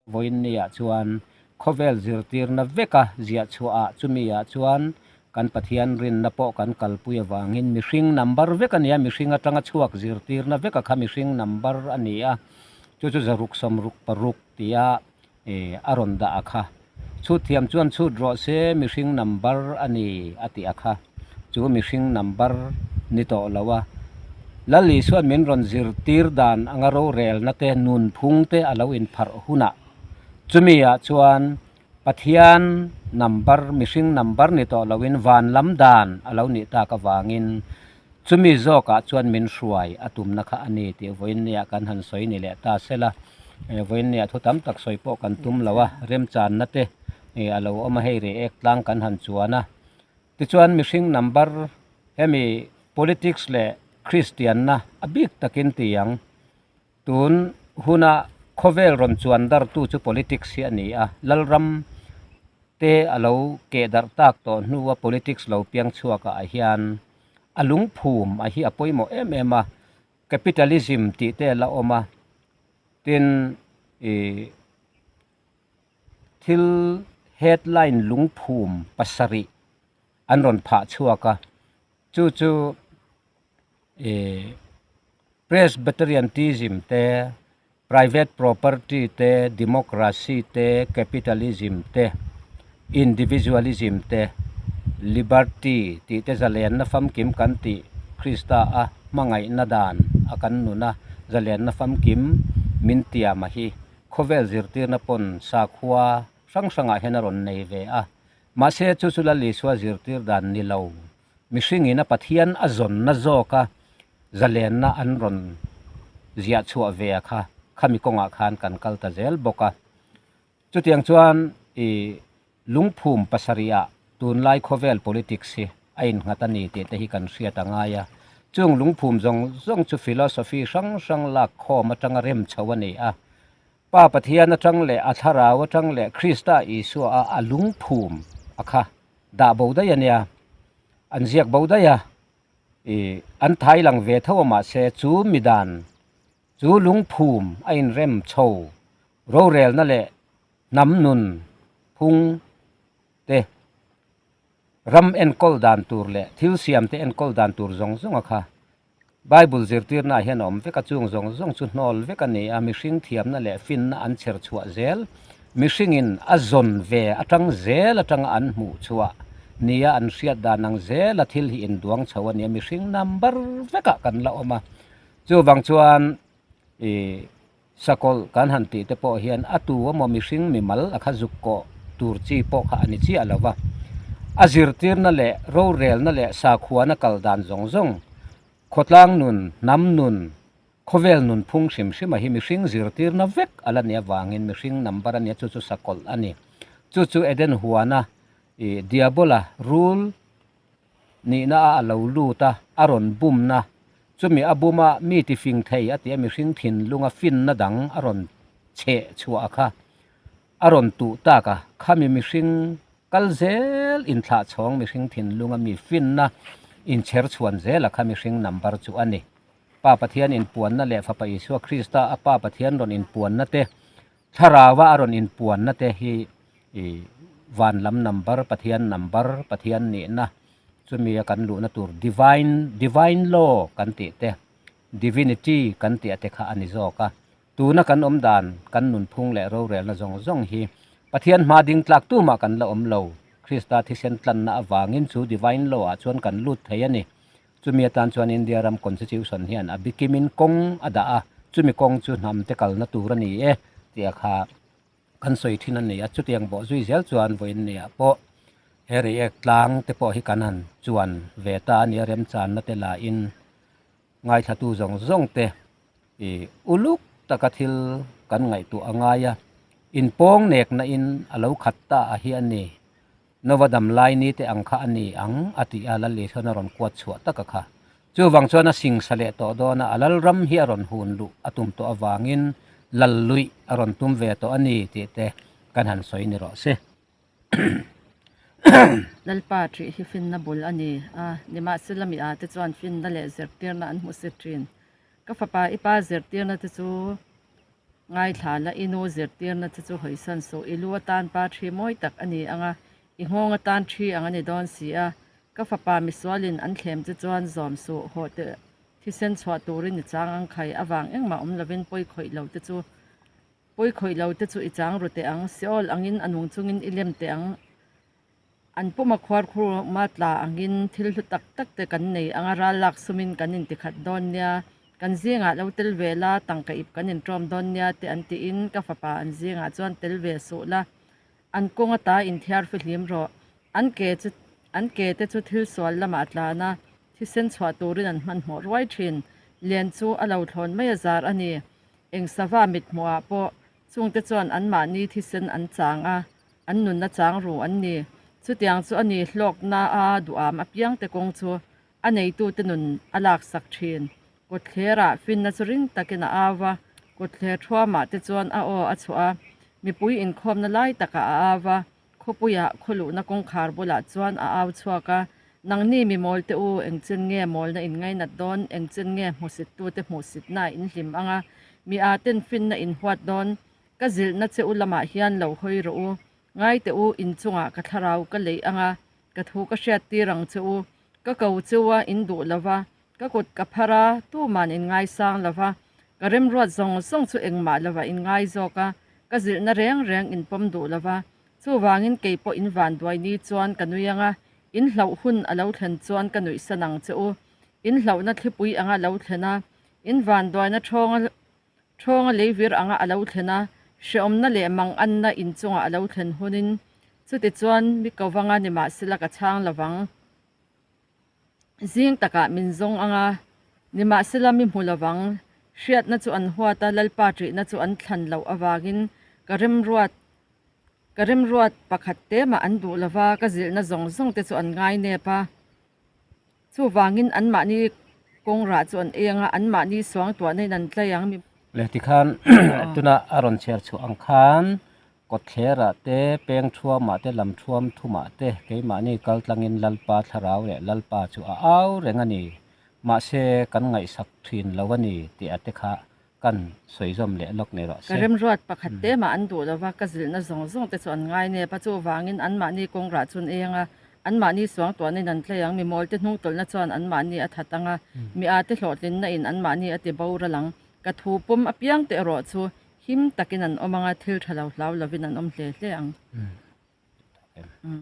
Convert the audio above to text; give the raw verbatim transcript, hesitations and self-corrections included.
Vawiin niah chuan khawvel zirtirna veka ziah chhuah a, chumi ah chuan kan Pathian rinna pawh kan kalpui avangin mihring number vek a nia, mihring aṭanga chhuak zirtirna veka kha mihring number a ni a. Chu chu zaruk sawmruk paruk tia, e, a rawn dah a kha. Chhut thiam chuan chhut rawh se, mihring number a ni a ti a kha. Chu mihring number ni tawh lo a. Lal Isuan min rawn zirtir dan anga rorelna te, nunphung te a lo inpharh hunah, chumi ah chuan Pathian number, mihring number ni tawh loin van lam dan a lo nih tak avangin, chumi zawkah chuan min hruai a tumna kha a ni tih vawiin niah kan han sawi ni leh ta sela. E, vawiin niah thu tam tak sawi pawh kan tum lo a, remchanna te, e, a lo awm a, hei reiek tlang kan han chuan a. Tichuan mihring number hemi politics leh Kristianna a bik takin ti ang. Tun huna khawvel rawn chuan dartu chu politics hi a ni a. Lalram te a lo keh darh tak tawh hnua politics lo piang chhuakah hian a lungphum a hi a pawimawh em em a. Capitalism tih te la awm a. Tin, i, thil headline lungphum pasarih an rawn phah chhuak a. Chu chu, e, Presbyterianism te, private property te, democracy te, capitalism te, individualism te, liberty tih te zalenna famkim kan tih, Krista a hmangaihna dan a kan nun a, zalenna famkim min tiam a hi khawvel zirtirna pawn sakhua hrang hrangah hian a rawn nei ve a. Mahse, chu chu Lal Isua zirtir dan ni lo. Mihringin a Pathian a zawnna zawka zalenna an rawn ziah chhuah ve a kha, khami kawngah khan kan kal ta zel bawk a. Chutiang chuan i lungphum pasarih ah tunlai khawvel politics hi a innghat a ni tih te hi kan hriat a ngai a. Chung lungphum zawng zawng chu philosophy hrang hrang lak khawm aṭanga rem chho a ni a. Pa Pathian aṭang leh a thlarau aṭang leh Krista Isua a, a lungphum a kha dah bo daih a nia, an ziak bo daih a, i, an thai lang ve tho a, mahse chu mi dan, chu lungphum a inrem chho, rorelna leh hnam nun phung te, ram enkawl dan tur leh thil siam te enkawl dan tur zawng zawng a kha, Bible zirtirna hian a awm vek a, chung zawng zawng chu hnawl vek a ni a, mihring thiamna leh finna an chher chhuah zel, mihringin a zawn ve aṭang zel aṭanga an hmuh chhuah nia, an hriat dan ang zela thil hi induang chho a nia, mihring number vekah kan la awm a. Chuvang chuan i sakawlh kan han tih te pawh hian a tu a maw, mihring mimal a kha zuk kawh tur chi pawh kha a ni chiah lo va. A zirtirna leh rorelna leh sakhuana kal dan zawng zawng, khawtlang nun, hnam nun, khawvel nunphung hrim hrima hi mihring zirtirna vek a la nih avangin mihring number a nia, chu chu sakawlh a ni. Chu chu Eden huana, i, Diabola rule nihna a, a lo lut a, a rawn bumna, chumi a buma mi tifing thei a tia mihring thinlunga finna dang a rawn chheh chhuah a kha, a rawn tuh tak a, khami mihring kal zel inthlahchhawng, mihring thinlunga mi finna inchher chhuan zel a kha mihring number chu a ni. Pa Pathian inpuanna leh Fapa Isua Krista a Pa Pathian rawn inpuanna te, Thlarauva a rawn inpuanna te hi, i, van lam number, Pathian number, Pathian nihna, chumi a kan luhna tur divine, divine law kan tih te, divinity kan tih a te kha a ni zawk a. Tuna kan awm dan, kan nunphung leh rorelna zawng zawng hi Pathian hma ding tlak tumah kan la awm lo. Krista thisen tlanna avangin chu divine law ah chuan kan lut thei a ni. Chumi atan chuan India ram constitution hian a bikimin kawng a dah a, chumi kawng chu hnam te kalna tur a ni e, tia kha kan sawi ṭhin a ni a. Chutiang bawh zui zel chuan vawiin niah pawh he reiek tlang te pawh hi kan han chuan ve ta a nia, remchanna te la in ngaithlatu zawng zawng te, i, uluk taka thil kan ngaihtuah a ngai a. Inpawng nekna in a lo khat ta a hi a ni. Nova dam lai ni te ang kha a ni ang, a ti a, Lal Isuan a rawn kuat chhuah tak a kha. Chuvang chuan a singsa leh tawh dawn a, a lalram hi a rawn hun luh a tum tawh avangin lal luih a rawn tum ve tawh a ni tih te kan han sawi ni rawh se. Lalpa ṭih hi finna bul a ni a, nimahsela mi a te chuan finna leh zirtirna an hmusit ṭhin. Ka fapa, i pa zirtirna te chu Ngaithla la, i nu zirtirna chu chu hawisan suh, i lu atan pa ṭhi mawi tak a ni ang a, i nghawng atan ṭhi ang a ni dawn si a. Ka fapa misualin an thlem chu chuan zawm suh, haw teh, thisen chhuah turin i chang ang khai, avang engmah awm lovin pawi khawih lo te chu, pawi khawih lo te chu i chang ru teh ang, siawl angin a nung chungin i lem teh ang. An puma khuar khurma tla angin thil hlu tak tak te kan nei ang a, ral lak sumin kan inti khat dawn nia, kan zingah lo tel ve la, tangka ip kan inṭawm dawn nia te an tiin ka fapa an zingah chuan tel ve suh la, an kawng ata inthiar fihlim rawh. An ke chu, an ke te chu thil sual lamah tlan a, thisen chhuah turin an hmanhmawh ruai ṭhin. Lian chu a lo thlawn mai a zar a ni. Eng sava mit hmuhah pawh chungte chuan anmahni thisen an chang a, an nunna chang ru an ni. Chutiang chu a ni, hlawkna a duham apiangte kawng chu a neitute nun a laksak ṭhin. Kawtthlerah finna chu ring takin a au va, kawtthler thuamah te chuan a aw a chhuah a, mipui inkhawmna lai takah a au va, khawpuiah khaw luhna kawngkhar bulah chuan a au chhuak a. Nangni mi mawl te u, engchen nge mawlna in ngainat dawn, engchen nge hmusittute hmuhsitna in hlim ang a, mi a ten finna in huat dawn, ka zilhna che u lamah hian lo hawi rawh u, ngai teh u, in chungah ka thlarau ka leih ang a, ka thu ka hriat tir ang che u, ka ko che u a, in duh lo va, ka kut ka phar a, tuman in ngaisang lo va, ka remruat zawng zawng chu engmah lova in ngai zawk a, ka zilhna reng reng in pawm duh lo va, chuvangin kei pawh in vanduai ni chuan ka nui ang a, in hlauh hun a lo thlen chuan ka nuihsan ang che u, in hlauhna thlipui anga lo thlen a, in vanduaina ṭhawnga, ṭhawnga leivir anga a lo thlen a, hrehawmna leh manganna in chungah a lo thlen hunin, chutichuan mi ko vang a, nimahsela ka chhang lo vang. Zing takah min zawng ang a, nimahsela mi hmu lo vang. Hriatna chu an huat a, Lalpa ṭihna chu an thlan loh avangin ka remruat, ka remruat pakhat te mah an duh lo va, ka zilhna zawng zawng te chu an ngai nep a. Chuvangin anmahni kawng rah chu an ei ang a, anmahni suangtuahna in an tlai ang mi. Le tikhan, tuna a rawn chhiar chhuah ang khan, kawtthlerah te, peng thuamah te, lam thuam thumah te, keimahni kaltlangin Lalpa thlarau leh Lalpa chu a au reng a ni. Mahse, kan ngaihsak ṭhin lo a ni tih a te kha kan sawi zawm leh lawk ni rawh se. Ka remruat pakhat te mah an duh lo va, ka zilhna zawng zawng te chu an ngai nep a, chuvangin anmahni kawng rah chu an ei ang a, anmahni suangtuahna in an tlai ang, mi mawl te hnungtawlhna chuan anmahni a that ang a, mi a te hlawhtlinna in anmahni a ti boral ang. Ka thu pawm apiang te erawh chu him takin an awm ang a, thil ṭha lo hlau lovin an awm hle hle ang.